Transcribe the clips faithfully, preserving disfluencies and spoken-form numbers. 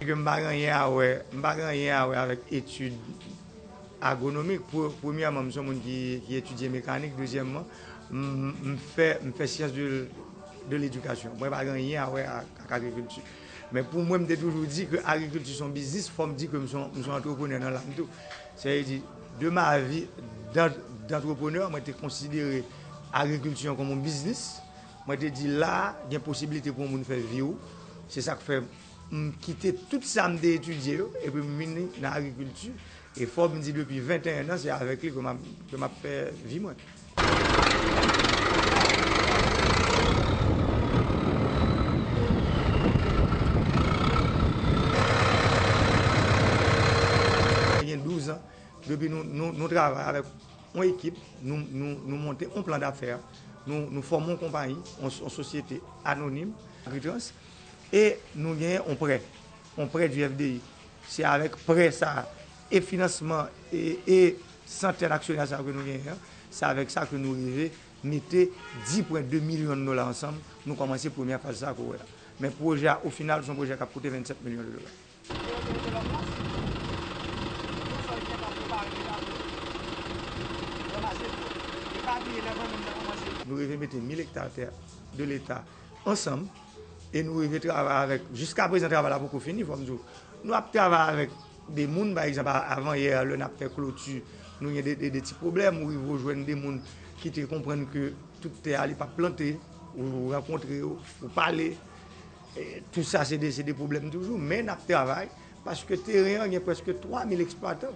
Ke m pa gen anyen a wè, m pa gen anyen a wè avèk etid agwonomik. Pre-, premyèman, m se yon moun ki, ki etidye mekanik. Dezyèmman, m, m fè, m fè syans de, de ledikasyon. Mwen pa gen anyen a wè ak, ak agrikilti. Men pou mwen, m te toujou di ke agrikilti se yon biznis, fò m di ke m se yon, m se yon antreprenè nan lam tou. Sa vle di, de ma vi d'an-, d'antreprenè, mwen te konsidere agrikilti an kòm yon biznis. Mwen te di la, gen posiblite pou yon moun fè vi w. Se sa k fè m kite tout sa m te etidye yo, epi m vini nan agrikilti. E fò m di depi venteyen an, se avèk li ke m ap, ke m ap fè vi mwen. Gen douz an, depi nou, nou, nou travay avèk yon ekip, nou, nou, nou monte yon plan dafè, nou, nou fòme yon konpayi, yon, yon sosyete anonim, Agritrans, e nou genyen yon prè, yon prè du F D I. Se avèk prè sa a, e finansman, e, e santèn aksyonè sa a ke nou genyen an, se avèk sa ke nou rive mete dis pwen de milyon dola ansanm, nou kòmanse premyè faz sa a ke w wè a. Men pwojè a, o final, se yon pwojè k ap koute vennsèt milyon de dola. Nou rive mete mil ekta tè de Leta ansanm e nou rive travay avèk, jiskaprezan, travay la poko fini, fò m di w. Nou ap travay avèk de moun, pa egzanp, a-, avan yè, lè n ap fè kloti, nou gen de, de, de ti pwoblèm, ou rive ou jwenn de moun ki te konprann ke tout tè a, li p ap plante, ou rankontre yo, ou pale. E, tout sa, se de, se de pwoblèm toujou, men n ap travay, paske teren an gen prèske twa mil eksplwatan.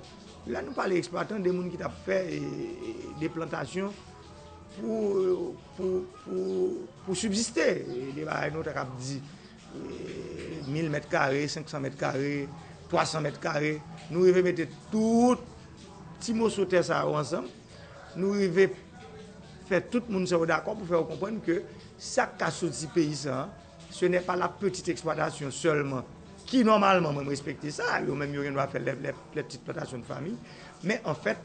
Lè nou pale eksplwatan, de moun ki t ap fè, e, e, de plantasyon pou, pou, pou, pou sibziste. E, de bagay nou ta kab di, e, mil mèt kare, senk san mèt kare, twa san mèt kare. Nou rive mete tout ti moso tè sa yo ansanm. Nou rive fè tout moun sa yo dakò pou fè yo konprann ke sa k ka soti peyi sa a, ce n'est pas la petite exploitation seulement, ki nòmalman, mwen, m respekte sa, yo menm yo gen dwa fè lè, lè, lè petite plantation de famille, men anfèt,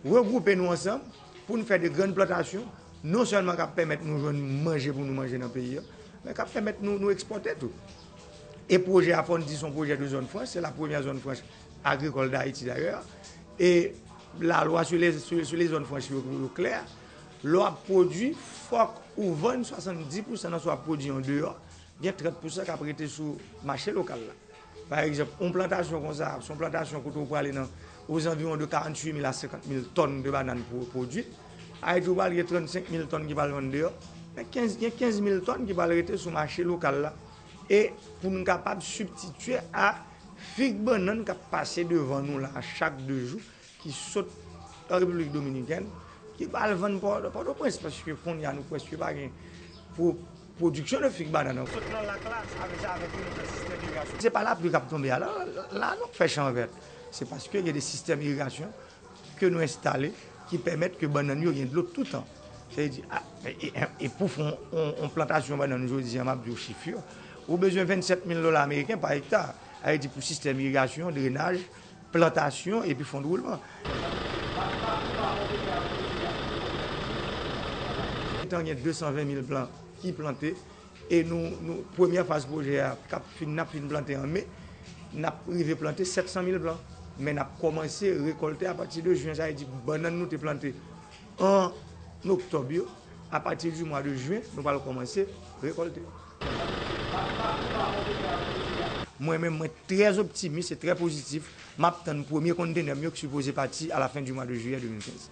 regwoupe nou ansanm pou n fè de grann plantasyon, non sèlman k ap pèmèt nou jwenn manje pou nou manje nan peyi a, men k ap pèmèt nou, nou ekspòte tou. E pwojè a, fò n di, se yon pwojè de zòn franch, se la premyè zòn franch agrikòl Dayiti dayè. E lalwa sou le, sou, sou lezòn franch yo, yo klè. Lè w ap pwodui, fòk ou vann swasanndis pousan nan sa w ap pwodui andeyò, gen trant pousan k ap rete sou mache lokal la. Pa egzanp, yon plantasyon konsa, se yon plantasyon kote w prale nan ozanviwon de karanntuit mil a senkant mil tòn de bannann pwo-, pwodui. Ayiti, ou pral gen trannsenk mil tòn ki pral vann deyò, men kenz, gen kenz mil tòn ki pral rete sou mache lokal la. E pou n kapab sibtitye a fig bannann k ap pase devan nou la chak de jou, ki sot an Repiblik Dominikèn, ki pral vann Pò-, Pòtoprens, paske kounye a nou prèske pa gen pwo-, pwodiksyon de fig bannann ankò. Sot nan lak la, sa vle di avèk li, nou fè sistèm irigasyon. Se pa lapli k ap tonbe a la, la nou fè chan vèt. Se paske gen de sistèm irigasyon ke nou enstale ki pèmèt ke bannann yo gen dlo toutan. Sa vle di, a, e, e, e pou fè yon, yon, yon plantasyon bannann jodi a, m ap di w chif yo, ou bezwen vennsèt mil dola ameriken pa ekta. Sa vle di pou sistèm irigasyon, drenaj, plantasyon epi fon de woulman. Gentan gen de san ven mil plan ki plante e nou, nou, premyè faz pwojè a k ap fin, n ap fin plante an me, n ap rive plante sèt san mil plan. Men n ap kòmanse rekòlte apati de jen, sa vle di bannann nou te plante an oktòb yo, apati di mwa de jen, nou pral kòmanse rekòlte. Mwen menm, mwen trè optimis e trè pozitif. M ap tann premye kontenè m yo ki sipoze pati a la fen di mwa de jiyè de mil kenz.